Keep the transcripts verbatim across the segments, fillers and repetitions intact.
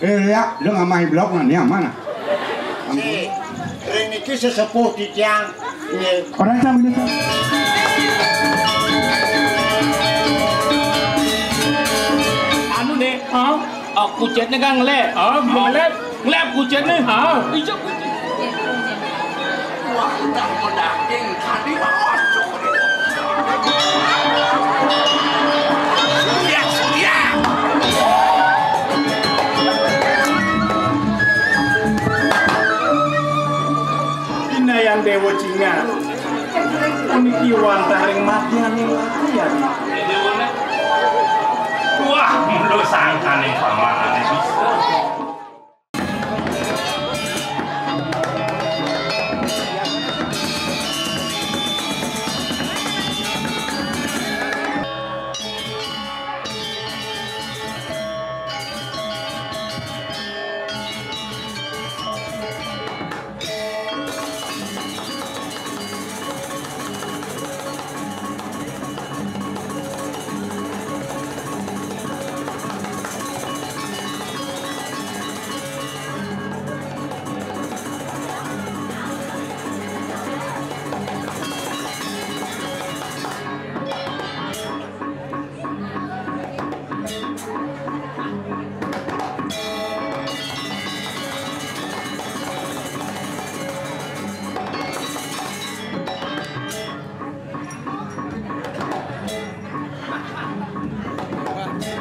Eh, ya, lu nggak main blok, nah, ini aman, nah. Si, ring niki sesepuh titiang. Nggih. Orang cang ini. Anu nih, ah, ah, kucitnya kan ngelep. Ah, ngelep. Ngelep kucitnya. Ah. Iya, kucit. Wah, udah mau daging tadi, Bos. Surya, Surya. Inayan Dewa Cinga. Puniki wantah ring madyaning latihan. Wah, mula sangkaning pamarane bisa.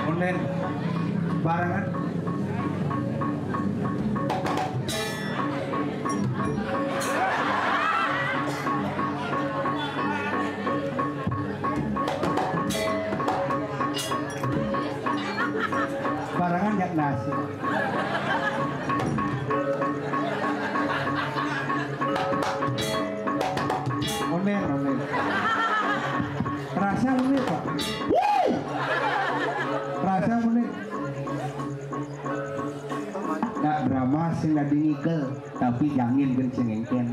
Onen barengan. Barengan jak nasi. Oner, oner. Rasa menit, Pak. Wuh! Rasa menit. Nak drama sing dadi ngikel, tapi jangin gen sing engken.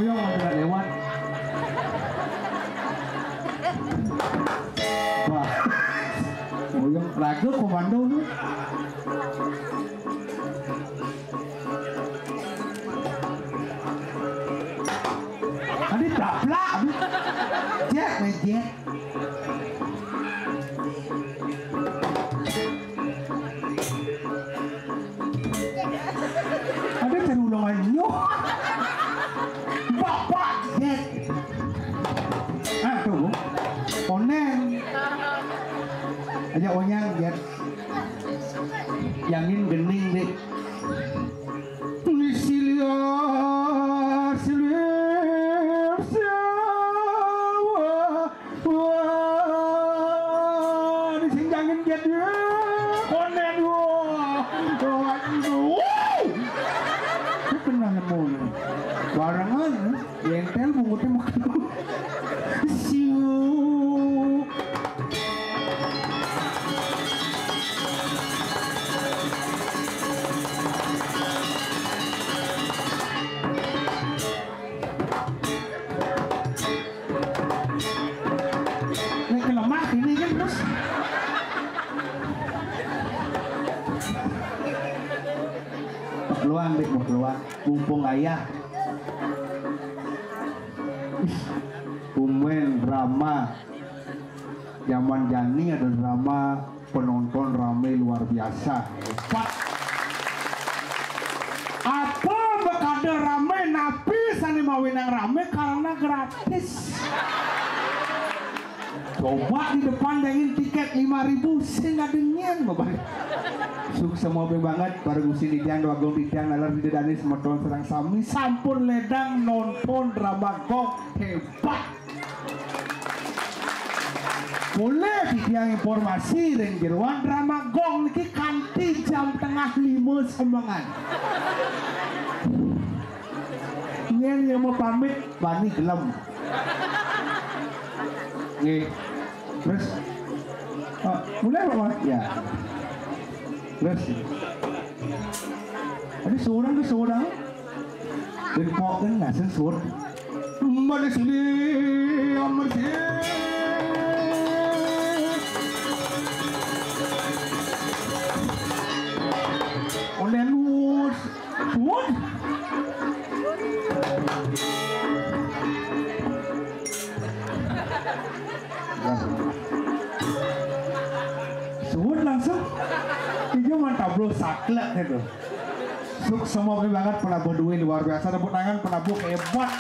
Oyong ada lewat. Wah. Oyong raga komando tu. Tadi taplak tu. Jet, main jet. Ada cerulungan nyoh. Bapak jet. Ah, tu. Onen. Aja onyang jet. Yangin gening, Dik. Silia, silia, siawa. Wah, ini sing jangan jet, ya. Konen, wah. Wah, aduh. Aku pernah nemu nih. Barengan, ya. Yentel bungutnya makan. Siu. Ini kelemah ini kan terus. Peluang, Dik, peluang. Mumpung ayah. Ih, tumben drama. Zaman jani ada drama, penonton rame luar biasa. Hebat. Apa bekada rame, napi sane mawinan rame karena gratis. Coba di depan dengin tiket lima ribu, sing ada nyen, Bapak. Suksma banget, para gusti titiang, dwagung titiang, nalar Ida Dane semeton sareng sami sampun ledang nonton drama Gong. Hebat. Boleh titiang informasi ring jeroan drama Gong niki kanti jam tengah lima semengan. Nyen yang mau pamit, bani gelem. Nggih. Terus, ah, mulai, Pak, Mas? Ya. Terus. Tadi seorang ke seorang. Ring pok kan ngasih sur. Mana sini, amat sini. Klek gitu. Suksma banget, penabuh duit luar biasa, tepuk tangan, penabuh hebat.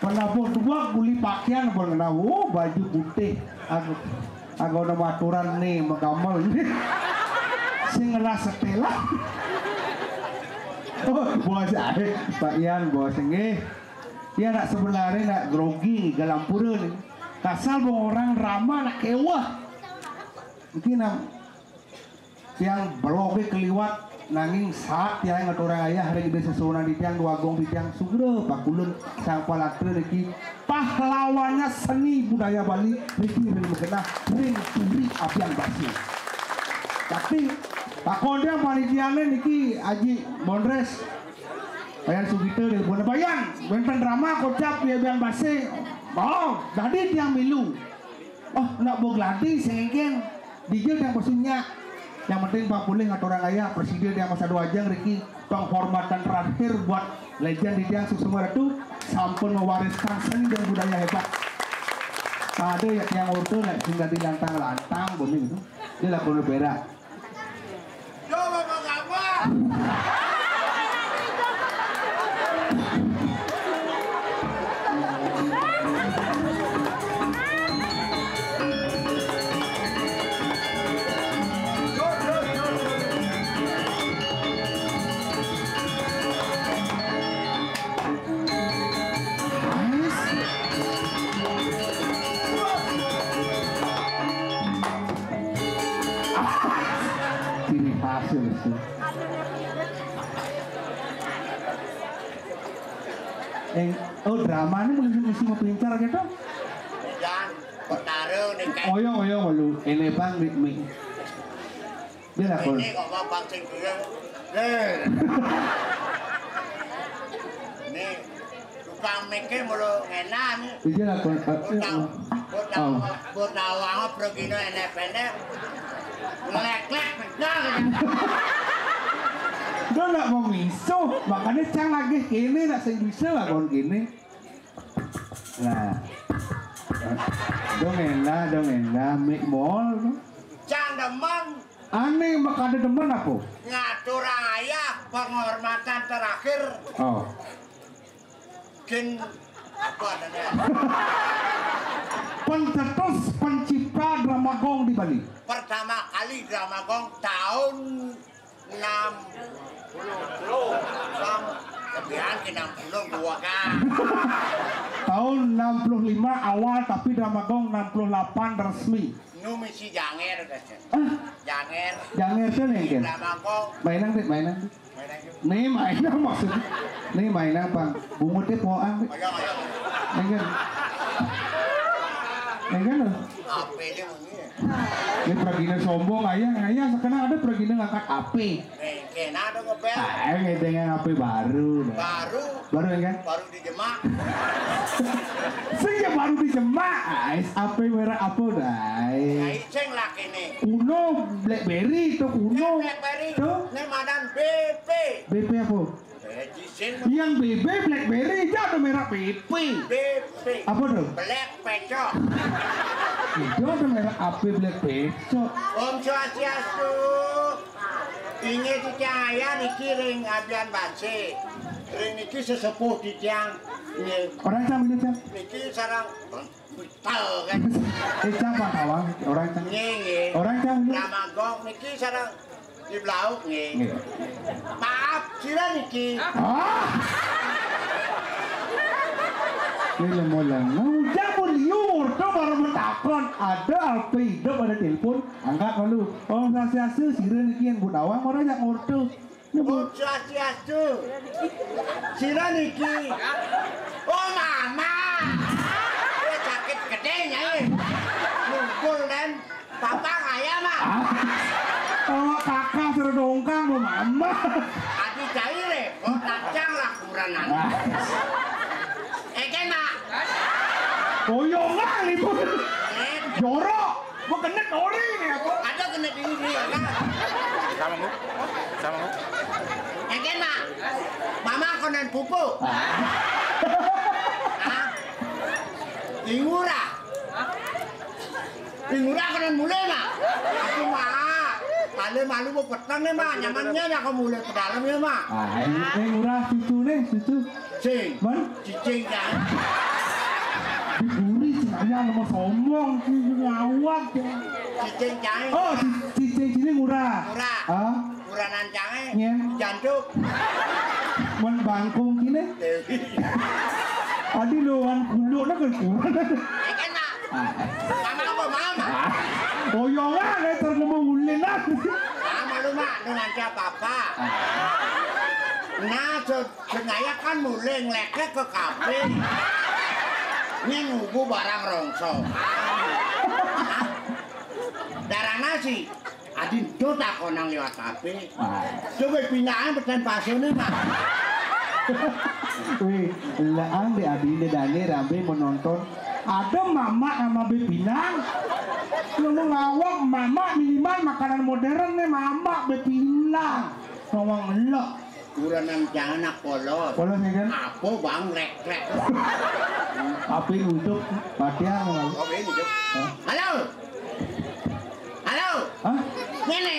Penabuh dua guli pakaian pun kena, oh, baju putih. Aku, aku nama aturan nih, megamel. Sing ngelas setelah. Oh, bos, ae, Pak Ian, bos, nggih. Ya, nak sebenarnya nak grogi, galampura nih. Kasal orang drama nak kewah. Mungkin nak tiang beloge keliwat, nanging saat tiang ngaturang ayah ring Ida Sesuunan titiang, Dwagung titiang, sugra pakulun Sang Palatra niki pahlawannya seni budaya Bali niki ring magenah ring turi Abian Basi. Tapi takon tiang panitiane niki, Aji Mondres, Bayan Sugita, telepon, "Bayan, wenten drama kocap di Abian Basi." Oh, dadi tiang milu. Oh, nak bog ladi sengken. Dija tiang pasu nyak. Yang penting pang polih ngaturang ayah, prasida tiang masadu ajeng riki, penghormatan terakhir buat legend titiang Suksma Ratu, sampun mewariskan seni dan budaya hebat. Pada ya tiang orta nak sing dadi lantang-lantang, boleh gitu. Dia lakon berak. Yo, Bapak Gabah. Ciri khas ya, Mas. Eh, oh, drama ini mulai mesti mau pincar gitu. Jan, perkara nih, kayak Oyong, oyong, malu. Ini bang, mi, mi. Dia lakon. Ini kok mau bang sing dulu. Eh. Ini tukang mikir mulu ngenan. Iya, lakon. Butang, butang, Oh. Butang, apa pergi no enek-enek. Ngelek-lek, bener. Dia nak mau misuh, makanya cang lagi kene, nak sing bisa lakon kene. Nah. Dong endah, dong endah, mik mall. Cang demen. Aneh, makanya demen apa? Ngaturang ayah penghormatan terakhir. Oh. Kin apa adanya? Pencetus, pencipta drama gong di Bali. Pertama kali drama gong tahun enam puluh. Enam, lebihan ke enam puluh dua kan. Tahun enam puluh lima awal, tapi drama gong enam puluh delapan resmi. Nu misi janger, guys. Ah? Janger. Janger tuh nih, Ken. Drama gong. Mainan, Ken, mainan. Mainan yuk. Nih, mainan maksudnya. Nih, mainan, Bang. Bungut deh, poang deh. Ayo, ayo. Nih, Ken. Nih, Ken, loh. Apa ini bunyi? Ini pragina sombong, ayah, ayah, sekarang ada pragina ngangkat api. Eh, kena ada ngebel. Ah, eh, ngedeng yang api baru, dah. Baru. Baru, ya, kan? Baru dijemak. Sing ya baru dijemak. Ah, es api merah apa, dah? Nah, iceng lah kene. Kuno, BlackBerry itu kuno. Eh, BlackBerry. Tuh. Ini madan B P. B P apa? Eh, jisin. Yang B B BlackBerry aja ada merah B P. B P. Apa tuh? Black pecok. Itu ada merah A P Black pecok. Om Swastiastu. Inggih titiang ayah niki ring Abian Base. Ring niki sesepuh titiang. Nggih. Orang cang minum, cang. Niki sareng betul kan. Eh, cang, Pak Tawang, orang cang. Nggih, nggih. Orang cang minum. Drama gong niki sareng di Blauk nggih. Nggih. Maaf, sira niki. Ah. Ini lemo-lemo. Ujang pun liu orto baru mentakon. Ada apa hidup, ada telepon, angkat malu. Om Swastiastu, sira niki yang Bu Nawang, orang yang orto. Om Swastiastu. Sira niki. Oh, mama. Dia sakit gedenya, eh. Ngumpul dan papa kaya, Mak. Ah, kalau kakak sira dongkang, mau mama. Adi caire, kok tacang lah kurang. Ah. Eh, kan, Mak. Oh, iya, Mak, libur. Eh. Jorok. Gua genit ori nih, aku. Ada genit ini, nih, ya, kan? Sama, Bu. Sama, Bu. Yang kena. Mama konen pupu. Ah. Hah? Ingura. Ingura konen mulai, Mak. Aku, Mak. Lha malu mau peteng nih, Mak. Nyamannya ya kamu mulai ke dalam ya, Mak. Ah, ini, ini murah cucu nih, cucu. Sing. Man? Cicing kan. Diburi sing ayah nomor sombong, sing ngawak ya. Cicing cai. Oh, ci-, cicing sini murah. Murah. Ah? Muranan cai. Nyen. Jantung. Man bangkung kini. Dewi. Adi loan kulo na kan kurang. Ikan, Mak. Ah. Mama apa mama? Ah. Oyongan, eh, terus nemu ulin lah. Mama lu, Mak, dengan siapa apa? Ah. Nah, se-, sengaja kan mulai ngelekek ke kafe. Ini ngubu barang rongso. Darah nasi. Adi ento takonang liwat kafe. Ah. Coba pindahan peten pasune, Mak. Wih, leang di adi di dane rambe menonton. Ada mamak sama bepinang. Lu mau ngawak mamak minimal makanan modern nih mamak bepinang. Ngomong elok. Kuranan jangan nak polos. Polos ya kan? Apa bang rek-rek? Api untuk patiang. Oh, ini, Cuk. Hah? Halo? Halo? Hah? Ini?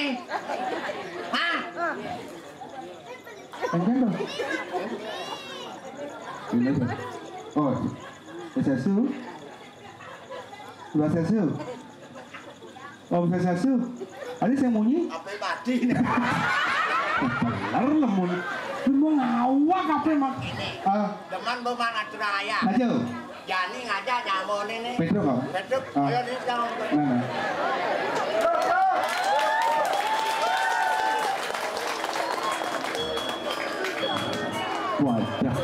Hah? Enggak dong. Ini tuh. Oh, Swastiastu. Swastiastu. Om Swastiastu. Ada yang munyi? Apa mati nih? Bener lemun. Lu mau ngawak apa mak? Ini. Ah. Demen beman atur ayah. Aja. Jani ngajak nyamon ini. Petruk, Om. Petruk, ah. Ayo, di dalam. Nah, nah. Wadah.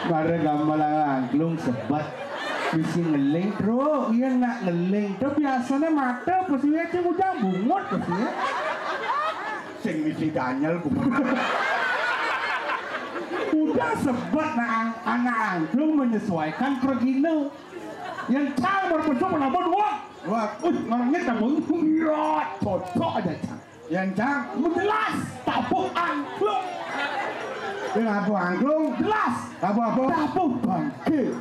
Mare gamelan angklung sebat. Misi ngeling, Tru. Iya, nak ngeling. Tru biasanya mata, pas iya, cing ujang bungut, pas iya. Sing misi Daniel, bungut. Udah sebat, nah, ang-, anak angklung menyesuaikan pergina. Yang cang berpesong menabur, wah. Wah. Uy, ngorangnya tak bungut. Iya, cocok aja, cang. Yang cang? Jelas, tabuh angklung. Yang tabuh angklung? Jelas. Tabuh apa? Tabuh bangke.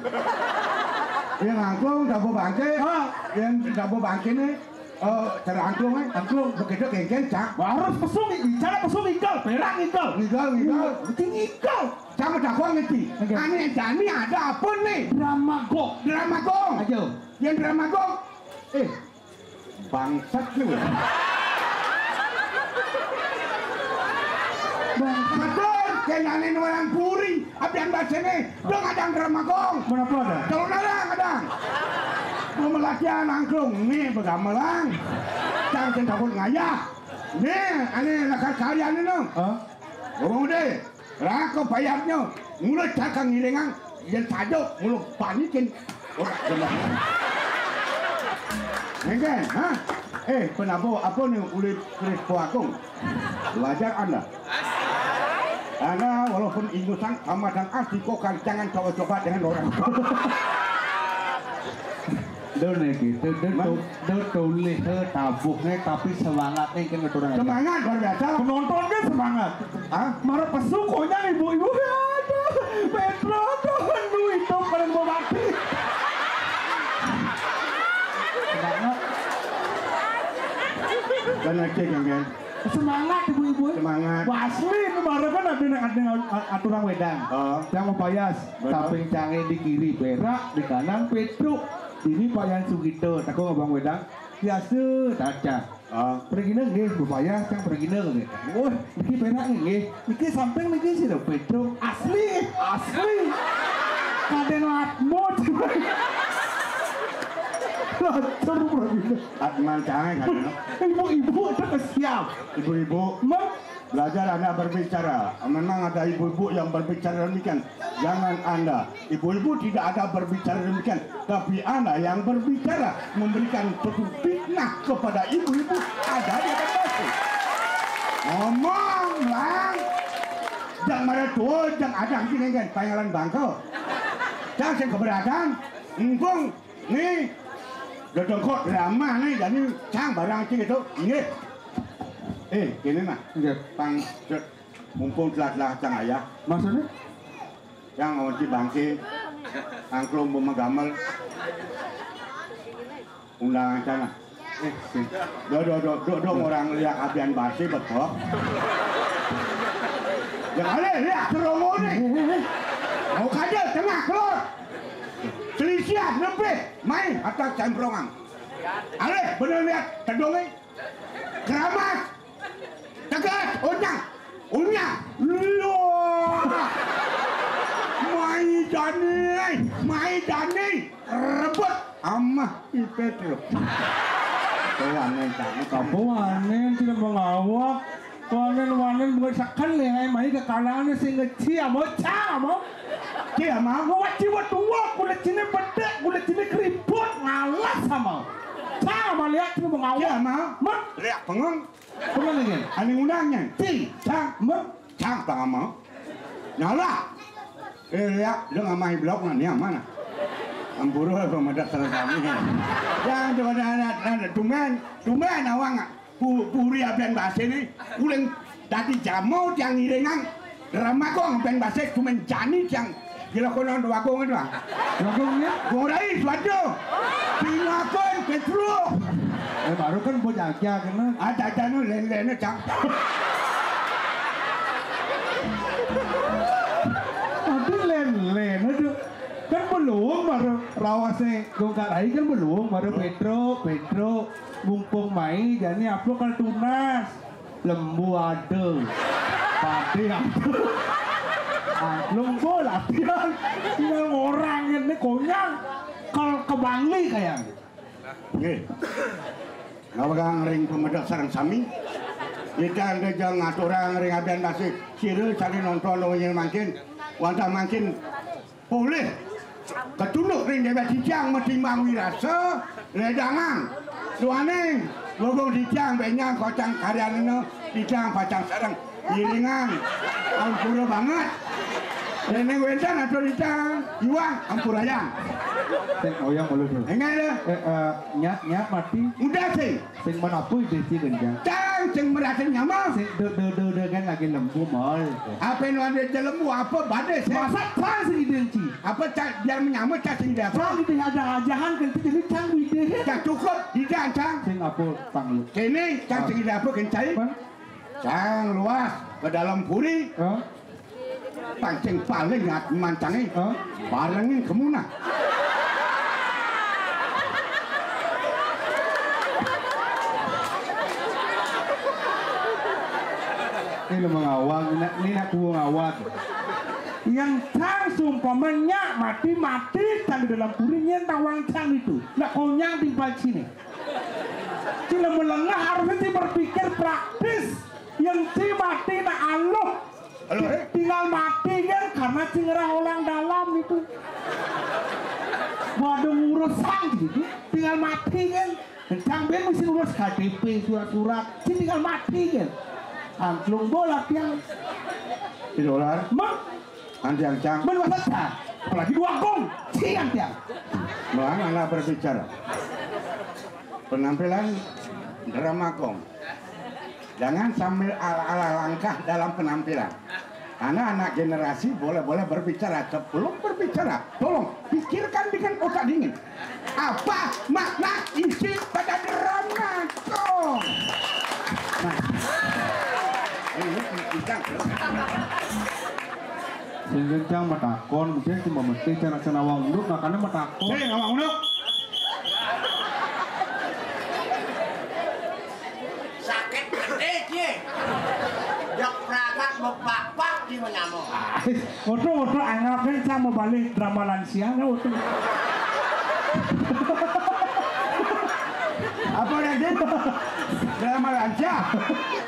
Yang angklung, tabuh bangke. Ha. Yang tabuh bangke nih, eh, cara angklung, eh. Angklung. Begitu kengken, cang. Harus pesung, bicara pesung ikel, perak ikel. Ikel, ikel. Mesti ikel. Cang udah gua ngerti. Oke. Ane jani ada apa nih? Drama gong. Drama gong. Ayo. Yang drama gong. Eh, bangsat lu. Bangsat. Betul, kenane orang puri, apian bacene, dong ada drama gong. Mana apa ada? Kalau nara ada. Mau melatihan angklung, nih begamelan. Jangan takut ngayah. Nih, ane lakar kalian ini, no. Hah? Ngomong deh. Lah, kok bayarnya? Mulut cakang ngiringan, yang saja mulut panikin. Ora bener. Ngeken, ha? Eh, kenapa, apa nih ulit Kris Kuakung? Belajar Anda. Anda walaupun ingusan sama dan asli kok kan jangan coba-coba dengan orang. Dul nih gitu, dul Man? Tu-, dul tulih, eh, tabuhnya tapi semangatnya kan keturunan. Semangat luar biasa. Penontonnya semangat. Hah? Marah pesu konyang ibu-ibu. Aduh, Pedro tuh aduh itu paling mau mati. Semangat. Dan lagi kan, kan? Semangat ibu-ibu. Semangat. Wah, asli itu marah kan ada yang ada yang aturan wedang. Oh. Yang mau payas, betul. Samping canggih di kiri perak, di kanan Pedro. Ini Pak Yan Sugito, takut abang wedang. Biasa, taca. Ah. Pergi nang nggih, Bu Payah, cang pergi nang nggih. Wah, niki penak nggih. Niki samping niki sih lho, Pedro. Asli, asli. Kaden Atmo. Lancar pergi. Atman cang kan. Ibu-ibu udah siap. Ibu-ibu. Belajar Anda berbicara. Memang ada ibu-ibu yang berbicara demikian. Jangan Anda. Ibu-ibu tidak ada berbicara demikian. Tapi Anda yang berbicara memberikan satu fitnah kepada ibu-ibu. Ada di atas. Ngomong, Lang. Jang mara tua, jang ada sing kan, pangalan bangka. Jang sing keberatan, mumpung nih, dodongkok drama nih, jadi jang barang sing itu, nggih. Eh, gini nah, nggih, pang, mumpung telah-telah jang ayah. Maksudnya? Jang ngawan si bangke, angklung bemagamel. Undangan sana. Eh, do, do, do, do, do, orang lihat abian basi betok. Yang ada lihat terongol nih. Mau kaja tengah keluar. Selisian lebih main atas cemprongan. Alih bener lihat tedongnya. Keramas. Tegas, unyang. Unyang. Loh. Mai Dani, mai Dani. Rebut amah ipet lo. Kawanen tak apa wanen tidak mengawak. Wanen wanen bukan sakan leh ai mai kekalane sing ngeci amo cang amo. Ci amo. Mau waci wa tua kulit cine bedek kulit cine keriput ngalas amo. Cang amo lihat cine mengawak. Ci amo. Mak. Lihat pengung. Pengen lagi. Ani ngundangnya. Ci. Cang. Mak. Cang tak amo. Nyalah. Eh, lihat dong amai blok nggak nih mana? Ampura apa medak salah kami. Yang cuma ada, ada, ada tumen, tumen awang. Pu-, puri abian basi nih, uling dadi jamu tiang ngiringan. Drama kok ngempen basi cuman jani tiang gila kono wakung itu ah. Wakungnya? Gorai suatu. Pingakan Petro. Eh, baru kan bocah aja kena. Ada aja nu len-len cang. Tapi len-len itu kan belum baru rawasnya gongkar lagi kan belum baru Petro Petro. Mumpung mai jani apa kal tunas? Lembu ada. Padi ada. Ah, lembu latihan. Yang orang ini konyang. Kal kebangli kayak. Nggih. Ngawegang ring pamedek sareng sami. Kita ada jang ngaturang ring abian basi. Sira sane nonton wengi mangkin. Wantah mangkin Polih ketunduk ring dewek titiang matimbang wirasa ledangang. Duaning lugung titiang benyang kocang karyanena titiang pacang sareng ngiringang ampura banget. Dene wenten atur titiang iwang ampurayang. Sing oyong mulu tuh. Enggak ada. Eh, eh, nyak nyak mati. Udah sih. Sing mana pun ide ci genjang. Cang sing merasa nyama. Sing de de de de kan lagi lembu mol. Apa yang ada di lembu apa badai sih? Masa cang sing ide ci. Apa cang biar menyama cang sing ide apa? Cang ide ada ajahan kan jadi cang ide. Cang cukup di cang cang. Sing apa panglu? Kene cang sing ide apa kencai? Cang luas ke dalam puri. Hah? Pancing paling ngat mancange. Hah? Barengin kemunah. Ini lo mengawang, ini nak, ini nak kuwung awak. Yang cang sumpama nyak mati mati cang di dalam puri nyen tawang cang itu. Nak konyang timpal sini. Cina melengah harusnya ci berpikir praktis. Yang ci mati nak aluh. Aluh, eh? Tinggal mati kan karena ci ngerah orang dalam itu. Waduh urusan gitu. Tinggal mati kan. Kencang ben mesti urus K T P surat-surat. Ci tinggal mati kan. Angklung bola tiang. Di dolar. Mak. Antiang cang. Men masa cang. Apalagi dua gong. Cian tiang. Melang anak berbicara. Penampilan drama kong. Jangan sambil ala-ala langkah dalam penampilan. Anak-anak generasi boleh-boleh berbicara. Sebelum berbicara, tolong pikirkan dengan otak dingin. Apa makna isi pada drama kong? Nah, ini kita. Sing kencang matakon, mungkin cuma mesti cara senawang dulu, makanya matakon. Sing awang dulu. Sakit gede, cie. Jok pragat bepak-pak di menyamuk. Waduh, waduh, anggapin sama balik drama lansia, nah, waduh. Apa lagi? Drama lansia.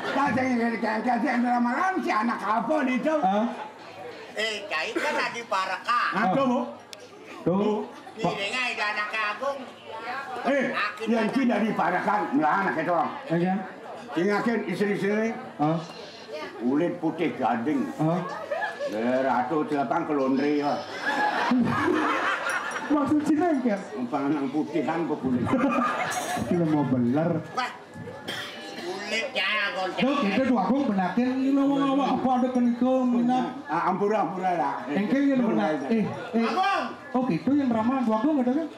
Tadi yang kata drama lansia, anak apa itu? Hah? Eh, cai kan lagi parekan. Nah, tuh, Bu. Tuh. Ini dengar ada anaknya Agung. Eh, yang tidak dipadakan, nggak anak itu. Aja. Ingatin istri-istri. Hah? Kulit putih gading. Hah? Eh, Ratu silakan ke laundry ya. Maksud sih kan kayak Numpang nang putihan kok boleh. Film mau beler. Wah. Kulit ya, Gon. Dok, itu Dwagung benakin ini ngomong apa ada kenika minat. Ah, ampura, ampura lah. Engke yang benak. Eh, eh. Agung. Oh, gitu yang ramah Dwagung ada kan?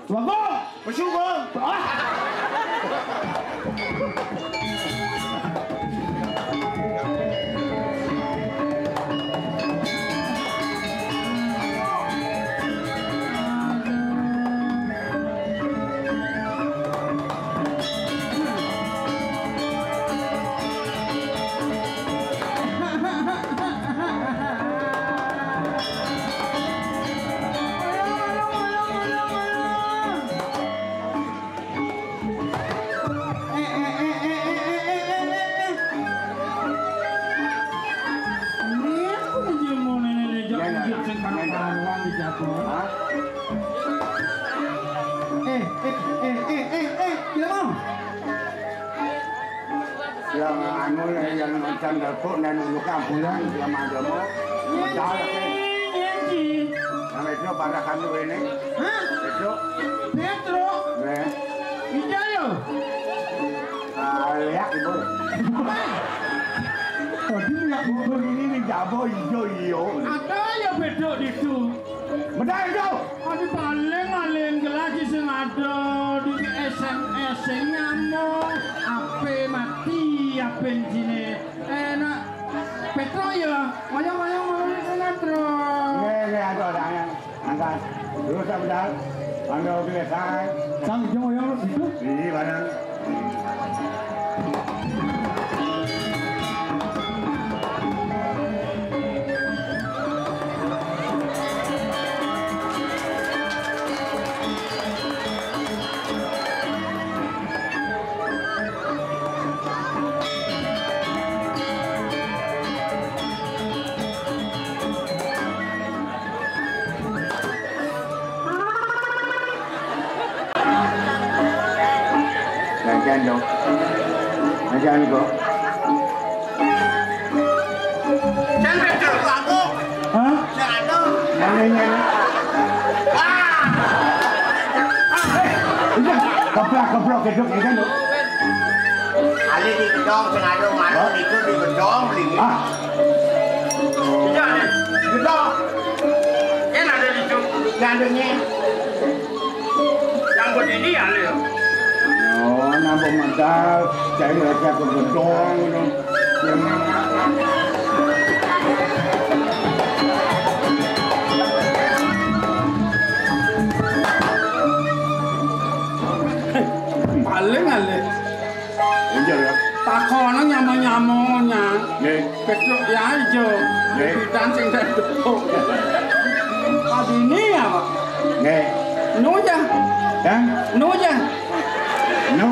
Dwagung. Pesu, Gon. Ah. Ini aku aja mau nenek-nenek jak Nenek. Wujud sing karuan di jatuh. Hah? Eh, eh, eh, eh, eh, eh, Bilang. Yang anu, yang, yang macam dapur dan dulu kampungan, yang ada mau. Modal, eh. Yang itu pada kami ini. Hah? Itu. Petro. Eh. Iya, yo. Ah, lihat, Ibu. Tadi lihat, Ibu, ini nih, jabo, iyo, iyo. Ada ya bedok itu. Medal itu. Aduh, paling-paling lagi sing ada di S M S sing nyamuk, ape mati, ape sini. Enak. Petro ya, mayang-mayang mau Petro. Nggih, nggih, aduh, ada angin. Angkat. Terus, Abdal. Pangga oke, say. Sang, ijo mayang itu. Iya, barang. Gantian dong. Gantian kok. Jangan betul aku. Hah? Jangan dong. Mana ini? Ah! Udah, keplak, keplak, gedok, ya kan, dong? Ali di gedong, sing ada malu itu di gedong, beli. Ah. Iya, nih. Gedong. Kan ada di gedong. Yang ada nih. Yang begini ya, Lil. Oh, nambah modal, cari raja ke gedong, gitu. Yang paling alih. Iya, ya. Takono nyama-nyamanya. Nggih. Bedok ya ijo. Nggih. Pidan sing dadi bedok. Adine ya, Pak? Nggih. Nu ya. Hah? Nu ya. Nu.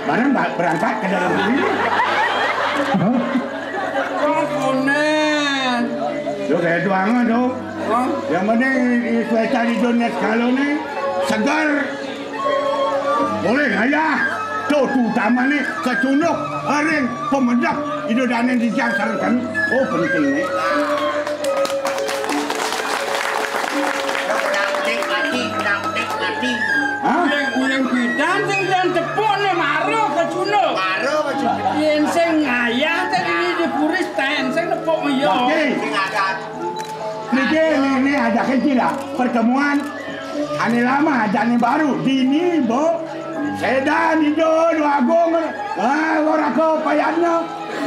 Bareng, Pak, berangkat ke dalam negeri. Hah? Wong kunen. Yo, kayak tuangan, dong. Hah? Yang penting di cuaca di dunia sekarang ini segar. Boleh ngayah, to terutama nih kecunduk, ering, pemedek, ido dane di jam sareng kami. Oh, penting nih. Hah? Uling-uling bidan sing dan tepuk nih maro kecunduk. Maro kecunduk. Yen sing ngayah tadi ini di puris ten sing nepuk yo. Oke. Sing adat. Niki, ini, ini ada kecil lah. Pertemuan ane lama, ada ane baru. Dini, Bo. Sedan, Ijo, Dwagung. Ah, ora kepayaknya.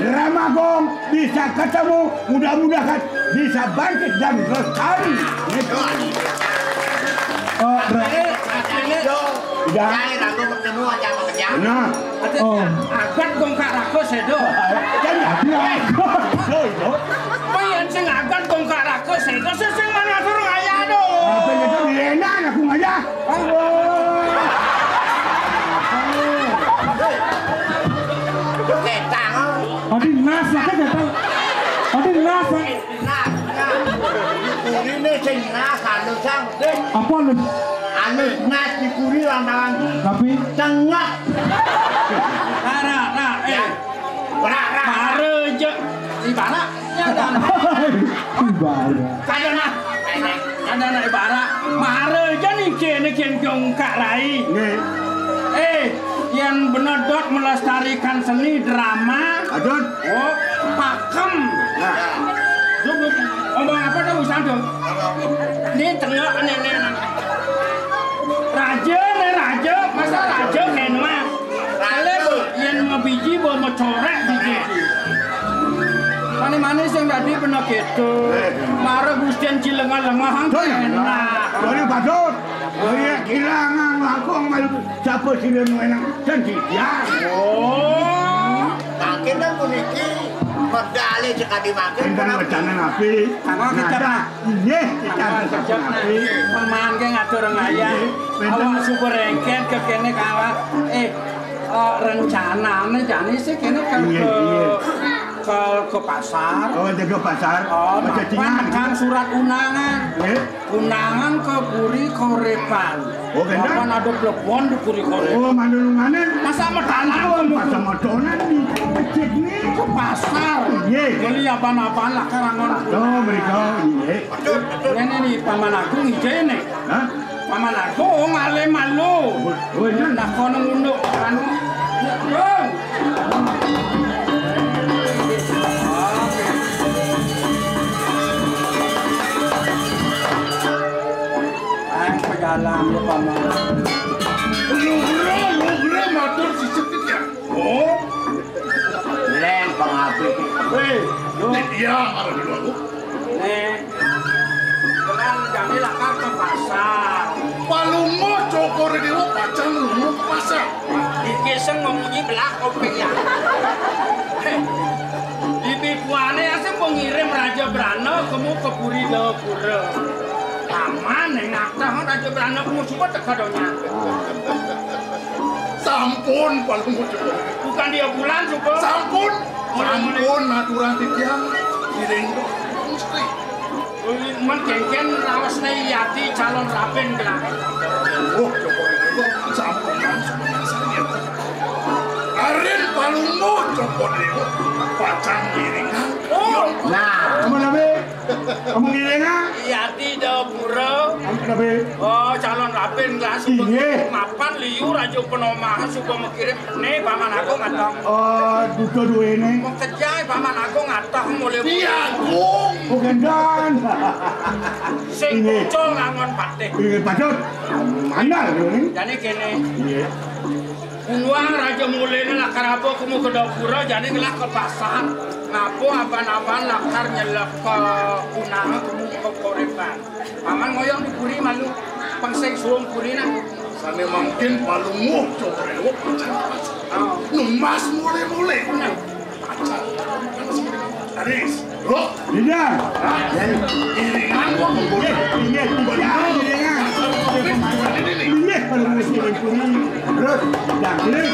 Drama Gong bisa ketemu. Mudah-mudahan bisa bangkit dan lestari. Niki. Oh, ber- Udah. Nah. Oh. Agat Gong Kak Rago sedo. Kan ya, bilang. Loh, itu. Kowe yen sing agat Gong Kak Rago sedo, sing sing mana suruh ngayah do. Apa ya, tuh, enak aku ngayah. Aduh. Ketang. Adi nas lah, kan, ketang. Adi nas lah. Nah, nah. Kurine sing nah, anu sang, sing. Apa lu? Anu nas di kuri lantangan. Tapi? Tengah. Nah, nah, nah, eh. Rak, rak. Bare aja. Ibarat, ya kan? Ibarat. Kadang nak, kadang nak ibarat. Mara aja nih kene kene kongkak rai. Nggih. Eh, yang bener dot melestarikan seni drama. Adun. Oh, pakem. Nah. Tuh, omong apa tuh, Ustaz, tuh? Ini tengok nenek. Raja, nih, raja. Masa raja kene mah? Kalau yen mabiji, bo macorek biji. Mane-mane sing dadi bener gitu. Mara Gustian cilengan lemah, Doi. Enak. Doi, Badut. Oh iya, kilangan langkung malu. Siapa sih dia mau enak? Dan dia. Oh. Mangkin dah puniki medale sekali mangkin. Enten wacana napi? Tanggal kecap. Nada. Inggih, kita kecap napi? Pemain ke ngatur ngayah. Inggih. Awak super rengket ke kene kalah. Eh, eh, rencanane jane sih kene ke, Inggih, ke, inggih. Ke, ke pasar. Oh, jaga pasar. Oh, mapan tekan surat undangan. Nggih. Undangan ke Puri Korepan. Oh, kena? Kapan ada plebon di Puri Korepan? Oh, mandulunganan. Masa medalan? Oh, masa medalan di masjid ni. Ke pasar. Iya. Beli apa-apa lah karangan. Oh, mereka, iya. Ini nih, Paman Agung ije nih. Hah? Paman Agung ale malu. Oh, iya. Nah, kono ngunduk anu. Agung. Ayo, pejalan, ya, Paman. Nugra, nugra, matur sisip ya. Oh. Leng pangabdi. Hei, yo. Iya, kalau dulu aku. Nih. Jalan jani lakar ke pasar. Palungo Cokor Dewa pacang lungo ke pasar. Iki sing memunyi belah kuping ya. Ibi kuane asing pengirim Raja Brana kemu ke Puri Dapura. Paman ning ngatah Raja Brana kemu semua teka donya. Sampun, Palungo Cokor. Bukan dia bulan, Suko. Sampun. Sampun, aturan titiang. Direnggo. Mesti. Uli men kengken rawasne Yati calon rapen gelah. Oh, Cokor Dewa. Sampun, sampun, sampun. Arin Palungo Cokor Dewa. Pacang iringan. Oh. Nah, aman, Abi? Kamu ngiling, ah? Iya, di dapura. Ampun, Abi. Oh, calon rapen gelas. Iya. Mapan liu Raja Penomah suka mekirim ne Paman Agung atau? Oh, duda duwene. Mengkejai Paman Agung atau mulai. Iya, Agung. Oh, gendang. Sing kucul ngangon patih. Iya, patut. Mandal, ini. Jadi kene. Iya. Kuwang Raja Mulene lakar apa kemu ke dapura, jane ngelah ke pasar. Ngapa aban-aban lakar nyelek ke undangan kemu ke Korepan. Paman ngoyong di puri malu, pengsing suwung puri nah. Sane mangkin Palungo Cokor Dewa pacang. Oh. Numbas mule-mule. Nah. Aris, lo. Iya. Iringan gua ngumpul. Iya, iya, iya, iringan. Ini nih. Iya, kalau ngumpul, ngumpul. Terus, dangdut.